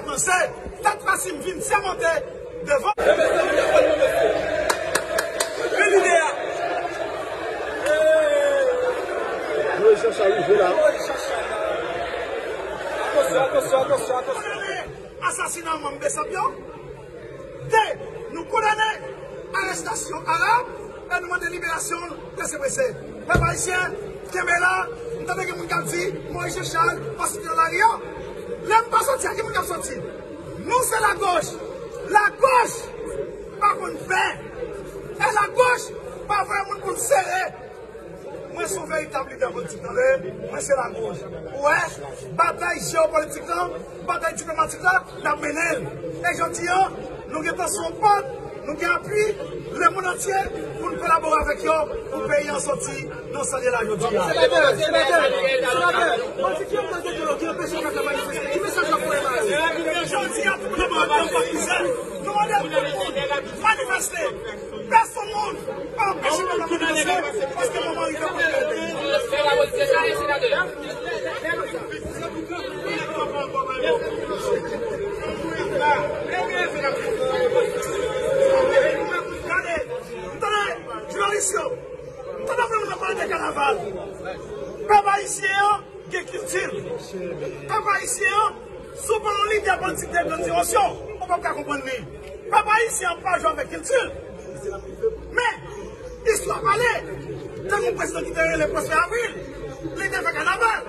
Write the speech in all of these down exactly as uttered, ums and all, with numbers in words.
Panse, tèt rasi m vin sèmante devan. Men lide a. Moyiz Chachal rive la. Atansyon, atansyon, atansyon, atansyon. Asasina manm BSAP yo. De, nou kondane arestasyon Arab e nou mande liberasyon l prese prese. Pèp ayisyen, kenbe la. M tande gen moun k ap di Moyiz Chachal pa soti nan lari a. Lè m pa soti a, ki moun k ap soti? Nou se lagoch. Lagoch pa konn pè. E lagoch pa voye moun pou l sere. Mwen se yon veritab lidè politik, tande. Mwen se lagoch. Ou wè, batay jewopolitik lan, batay diplomatik la, n ap mennen l. E jodi a, nou gentan sou yon pòt, nou gen apui lemonn antye pou n kolabore avèk yo pou peyi an sòti nan sa l ye la jodi a. Senatè, senatè, senatè, bandi ki anplante dlo yo, ki anpeche yo fè manifeste, ki mesaj w ap voye ba yo? Jodi a, tout moun ap anba mizè. Nou mande tout moun manifeste. Pèsonn moun pa anpeche pèp la manifeste, paske moman rive pou nou pèdi. Gade, jounalis yo, m tande moun ap pale de kanaval. Pèp ayisyen an gen kilti l. Pèp ayisyen an, si w pa yon lidè politik de grandimansyon, ou p ap ka konprann li. Pèp ayisyen an pa jwe avèk kilti l. Men, istwa pale, te gen yon prezidan ki te rele Prosper Avril, li te fè kanaval,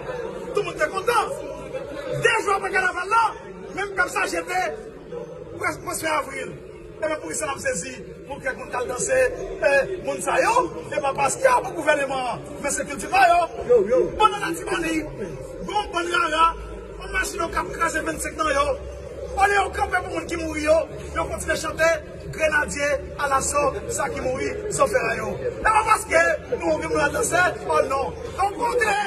tout moun te kontan. De jou apre kanaval la, menm pèp sa jete Pres-, Prosper Avril. Ebyen, poukisa n ap sezi pou kèk moun k al danse, eh, moun sa yo? E pa paske yo pou gouvèneman an, men se kilti pa yo. Yo, yo. Bann Latibonit, gon bann rara, yon machin yo k ap kraze vennsenk nan yo. Olye yo kanpe pou moun ki mouri yo, yo kontinye chante Grenadye alaso sa ki mouri, sofè a yo. E pa paske nou gen moun al danse, oh non. Okontrè,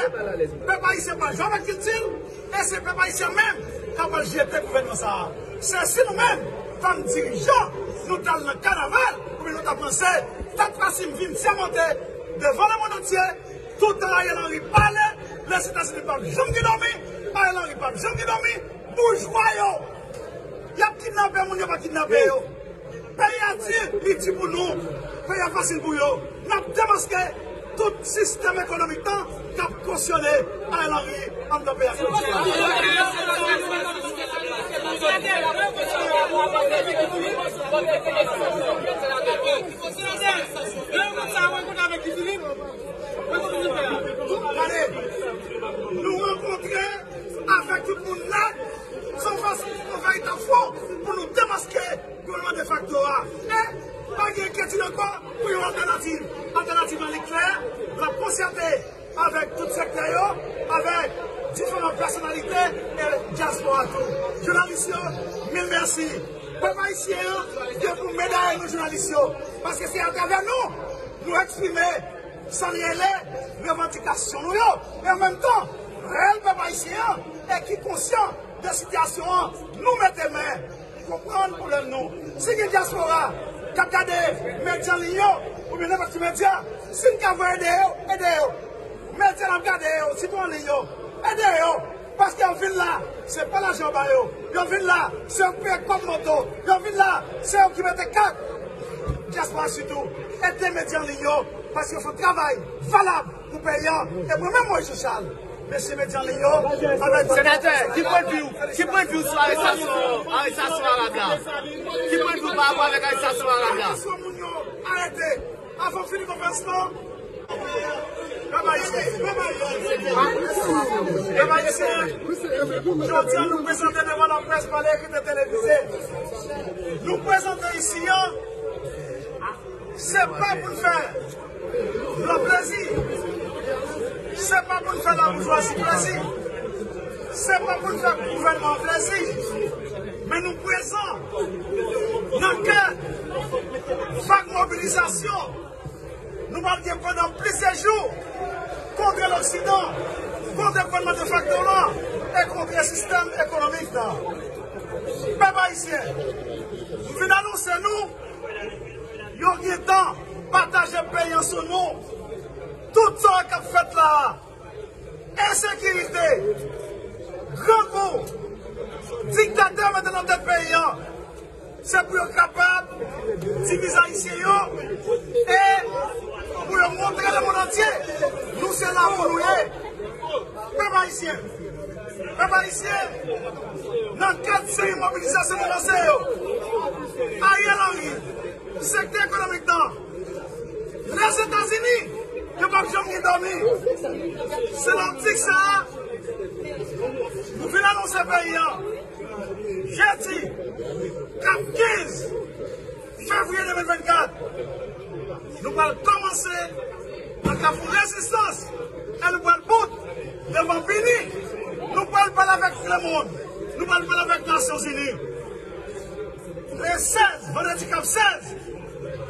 pèp ayisyen pa jwe avèk kilti l. E se pèp ayisyen menm k ap al jete gouvènman sa a. Se si nou menm, fanm dirijan, nou t al nan kanaval, oubyen nou t ap ranse, tèt rasi m vin sèmante devan lemonn antye, toutan Ariel Henry pale, Lèzetazini p ap janm gen dòmi, Ariel Henry p ap janm gen dòmi, boujwa yo, y ap kidnape moun, yo pa kidnape yo. Peyi a di, li di pou nou. Peyi a fasil pou yo. N ap demaske tout sistèm ekonomik lan k ap fonksyone Ariel Henry anndan peyi a. Gade, nou rankontre avèk tout moun nèt, se yon fason, yon veritab fwon pou nou demaske gouvènman defakto a. E pa gen enkyetid ankò pou yon altènativ. Altènativ lan li klè, l ap konsyante avèk tout sektè yo, avèk diferan pèsonalite e dyaspora tou. Jounalis yo, mil mèsi. Pèp ayisyen an gen pou medaye nou jounalis yo, paske se atravè nou nou eksprime sa n rele revandikasyon nou yo. E an menm tan, rèl pèp ayisyen an e ki konsyan de sitiyasyon an nou mete men. Konprann pwoblèm nou. Si gen dyaspora k ap gade medya an liy yo, oubyen nenpòt ki medya, si n ka voye ede yo, ede yo. Medya n ap gade yo, sitou an liy yo, ede yo. Paske yo vin la, se pa lajan yo ba yo. Yo vin la, se yo k peye kòb moto. Yo vin la, se yo ki mete kat. Dyaspora sitou, ede medya an liy yo, paske yo fè yon travay valab pou peyi an. E mwen menm, Moyiz Chachal, mesye medya an liy yo, avèk... Senatè, ki pwennvi w, ki pwennvi w sou arestasyon, arestasyon Arab la? Ki pwennvi w pa rapò avèk arestasyon Arab la? Arestasyon moun yo arete avan fini konferans lan. Pèp ayisyen, pèp ayisyen, pèp ayisyen, jodi a nou prezante devan laprès, pa lè ekri, televize. Nou prezante isi a, se pa pou n fè blan plezi. Se pa pou n fè laboujwazi plezi. Se pa pou n fè gouvènman an plezi. Men nou prezan nan kè vag mobilizasyon nou pral gen pandan plizyè jou kontre Loksidan, kontre gouvènman defakto lan e kontre sistèm ekonomik lan. Pèp ayisyen, m vin anonse nou, yo gentan pataje peyi an sou nou. Tout sa k ap fèt la a, ensekirite, grangou, diktatè mete nan tèt peyi an, se pou yo kapab divize Ayisyen yo e pou yo montre lemonn antye nou se la pou nou ye. Pèp ayisyen, pèp ayisyen, nan kad seri mobilizasyon nou lanse yo, Ariel Henry, sektè ekonomik nan Lèzetazini, yo p ap janm gen dòmi. Se nan optik sa a, nou vin anonse peyi an, jedi, k ap kenz fevriye de mil vennkat, nou pral kòmanse nan Kafou Rezistans e nou pral bout devan Bini. Nou pral pale avèk lemonn. Nou pral pale avèk Nasyonzini. Le sèz, vandredi k ap sèz,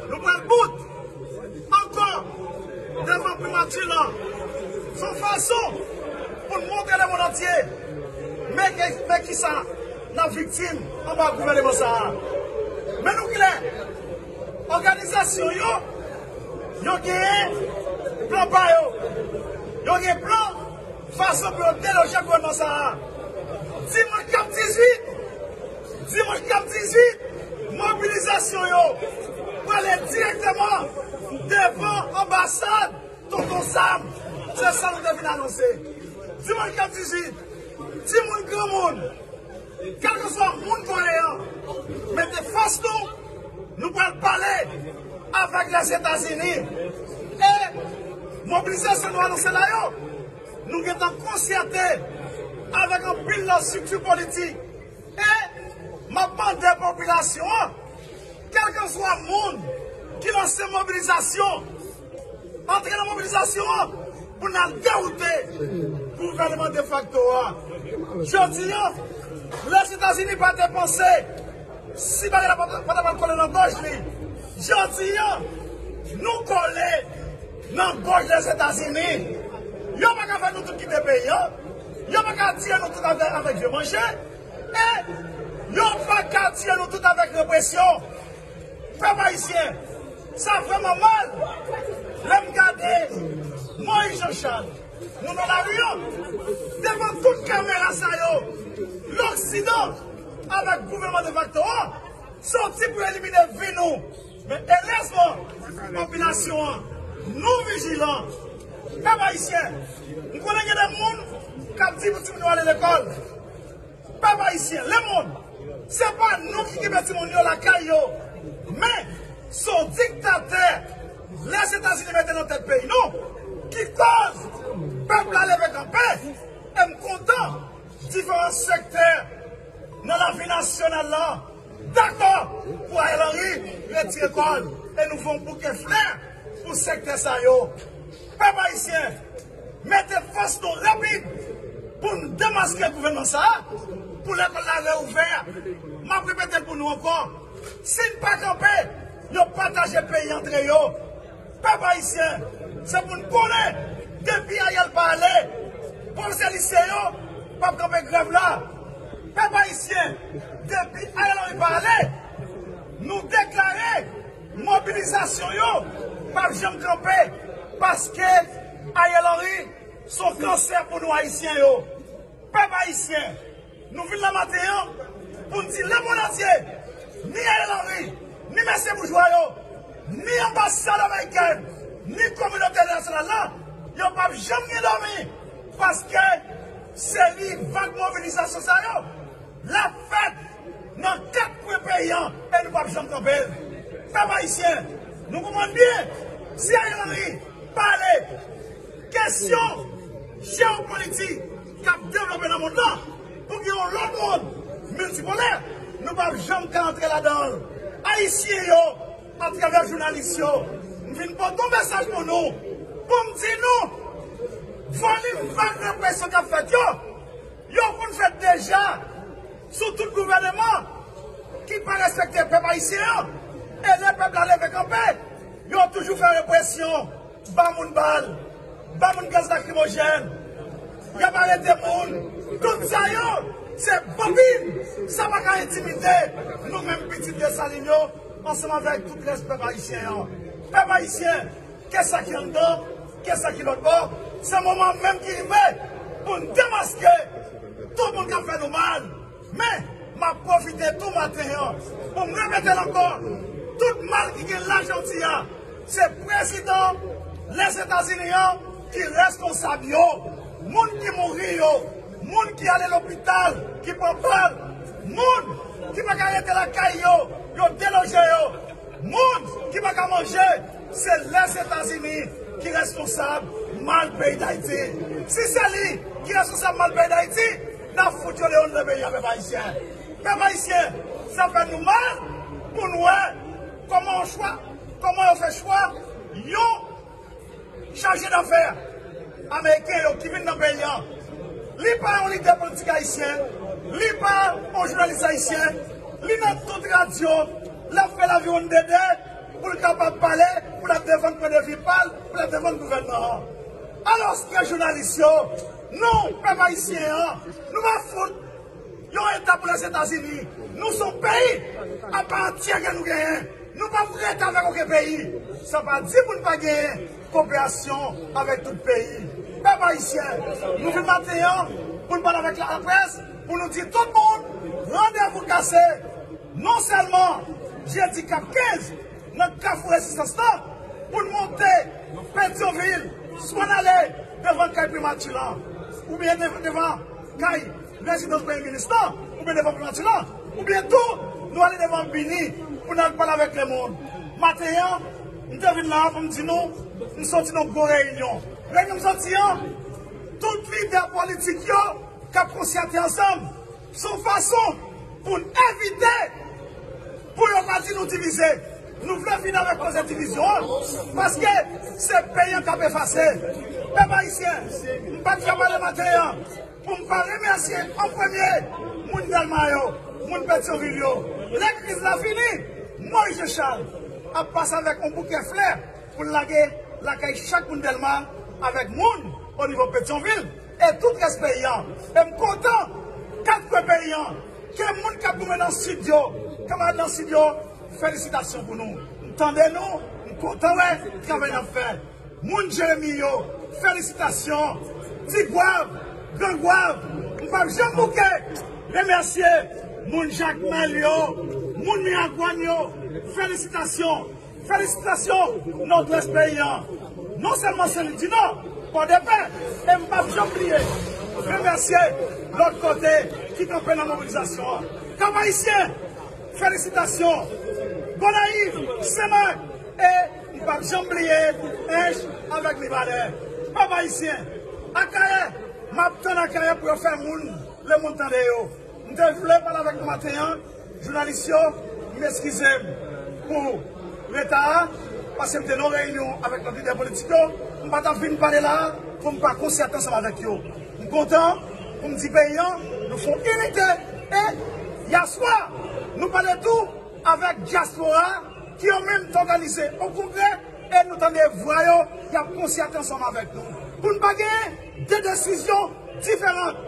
nou pral bout ankò devan primati lan. Se yon fason pou n montre lemonn antye men ki, men kisa n ap viktim anba gouvèneman sa a. Men nou klè, òganizasyon yo, yo genyen plan pa yo. Yo gen plan fason pou yo deloje gouvènman sa a. Dimanch k ap dizuit, dimanch k ap dizuit, mobilizasyon yo prale dirèkteman devan anbasad Tonton Sam. Se sa nou te vin anonse. Dimanch k ap dizuit, timoun, granmoun, kèlkeswa moun konnen an, mete fòs nou, nou pral pale avèk Lèzetazini. E mobilizasyon nou anonse la yo, nou gentan konsyante avèk anpil lòt estrikti politik. E m ap mande popilasyon an, kèlkeswa moun ki lanse mobilizasyon, antre nan mobilizasyon an pou n al dewoute gouvènman defakto a. Jodi a, Lèzetazini pa te panse si bagay la pa ta, pa ta pral kole nan gòj li. Jodi a, nou kole nan gòj Lèzetazini. Yo pa ka fè nou tout kite peyi an. Yo pa ka tiye nou tout avèk, avèk vye manje. E yo pa ka tiye nou tout avèk represyon. Pèp ayisyen, sa vrèman mal lè m gade Moïse Jean Charles, nou nan lari an, devan tout kamera sa yo, Loksidan avèk gouvènman defakto an soti pou elimine vi nou. Men erezman, popilasyon an, nou vijilan. Pèp ayisyen, m konnen gen de moun k ap di pou timoun yo ale lekòl. Pèp ayisyen, lemonn, se pa nou ki kenbe timoun yo lakay yo, men se yon diktatè Lèzetazini mete nan tèt peyi nou ki koz pèp la leve kanpe. E m kontan diferan sektè nan lavi nasyonal la dakò pou Ariel Henry retire kò l, e nou fè yon bouke flè pou sektè sa yo. Pèp ayisyen, mete fòs nou rapid pou n demaske gouvènman sa a, pou lekòl la reouvè. M ap repete l pou nou ankò. Si n pa kanpe, yo pataje peyi antre yo. Pèp ayisyen, se pou n konnen, depi Ariel pa ale, pwofesè lise yo p ap kanpe grèv la. Pèp ayisyen, depi Ariel Henry pa ale, nou deklare mobilizasyon yo p ap janm kanpe, paske Ariel Henry se yon kansè pou nou ayisyen yo. Pèp ayisyen, nou vin la maten an pou n di lemonn antye, ni Ariel Henry, ni mesye boujwa yo, ni anbasad amerikèn, ni kominote entènasyonal la, yo p ap janm gen dòmi, paske seri vag mobilizasyon sa yo l ap fèt nan kat kwen peyi an e nou p ap janm kanpe l. Pèp ayisyen, nou konprann byen, si Ariel Henry pale, kesyon jewopolitik k ap devlope nan mond lan, pou gen yon lòt mond miltipolè, nou p ap janm ka antre ladan l. Ayisyen yo, atravè jounalis yo, m vin pote yon mesaj pou nou, pou m di nou, volim vag represyon k ap fèt yo, yo konn fèt deja sou tout gouvèneman ki pa respekte pèp ayisyen an. E lè pèp la leve kanpe, yo toujou fè represyon, ba moun bal, ba moun gaz lakrimojèn, y ap arete moun. Tout sa yo, se bobin. Sa pa ka entimide nou menm pitit Desalin yo, ansanm avèk tout rès pèp ayisyen an. Pèp ayisyen, ke sa ki anndan, ke sa ki lòt bò, se moman menm ki rive pou n demaske tout moun k ap fè nou mal. Men, m ap Pwofite tou maten an pou m repete l ankò, tout mal ki gen lajòdi a, se prezidan Lèzetazini an ki responsab yo. Moun ki mouri yo, moun ki ale lopital, ki pran bal, moun ki pa ka rete lakay yo, yo deloje yo, moun ki pa ka manje, se Lèzetazini ki responsab mal peyi Dayiti. Si se li ki responsab mal peyi Dayiti, n ap fout yo deyò nan peyi a, pèp ayisyen. Pèp ayisyen, sa fè nou mal pou n wè kòman yon chwa, kòman yo fè chwa yon chaje dafè ameriken yo ki vin nan peyi an. Li pa yon lidè politik ayisyen, li pa yon jounalis ayisyen, li nan tout radyo, l ap fè laviwonn dede pou l kapab pale, pou l ap defann pwendvi pa l, pou l ap defann gouvènman an. Alòske jounalis yo, nou, pèp ayisyen an, nou pa fout yon eta pou Lèzetazini. Nou se yon peyi apa antyè ke nou genyen. Nou p ap rete avèk okenn peyi. Sa pa di pou n pa genyen koperasyon avèk tout peyi. Pèp ayisyen, nou vin maten an pou n pale avèk laprès, pou nou di tout moun, randevou kase. Non sèlman jedi k ap kenz nan Kafou Rezistans lan, pou n monte Petyonvil, swa n ale devan kay primati lan, oubyen dev-, devan kay rezidans premye minis lan, oubyen devan primati lan, oubyen tou, nou ale devan Bini pou n al pale avèk lemonn. Maten an, m te vin la pou m di nou, m soti nan gwo reyinyon. Reyinyon m soti an, tout lidè politik yo k ap konsyate ansanm, se yon fason pou n evite, pou yo pa di nou divize. Nou vle fini avèk koze divizyon an, paske se peyi an k ap efase. Pèp ayisyen, m pa t ka pale maten an pou m pa remèsye an premye moun Dèlma yo, moun Petyonvil yo. Lè kriz la fini, Moyiz Jan Chal ap pase avèk yon boukè flè pou l lage lakay chak moun Dèlma avèk moun o nivo Petyonvil e tout rès peyi an. E m kontan, kat kwen peyi an, ke moun k ap goumen nan Sid yo, kanmarad nan Sid yo, felisitasyon pou nou. M tande nou, m kontan wè travay n ap fè. Moun Jeremi yo, felisitasyon. Ti Gwav, Gran Gwav, m p ap janm bouke remèsye moun Jakmèl yo, moun Miragwàn yo, felisitasyon. Felisitasyon Nòdwès peyi an. Non sèlman Sen Lit di Nò, Pòdepè, e m p ap janm bliye remèsye lòt kote ki kanpe nan mobilizasyon an. Kap Ayisyen, felisitasyon. Gonayiv, Senmak, e m p ap janm bliye Ench avèk Mibalè. Pèp ayisyen, Akayè, m ap tann Akayè pou yo fè moun, lemonn tande yo. M te vle pale avèk nou maten an, jounalis yo, m eskize m pou reta a, paske m te nan reyinyon avèk lòt lidè politik yo, m pa t ap vin pale la a pou m pa konsyate ansanm avèk yo. M kontan pou m di peyi an, nou fè yon inite, e yèswa, nou pale tou avèk dyaspora ki yo menm te òganize yon kongrè, e nou tande vwa yo, y ap konsyate ansanm avèk nou. Pou n pa genyen de desizyon diferan.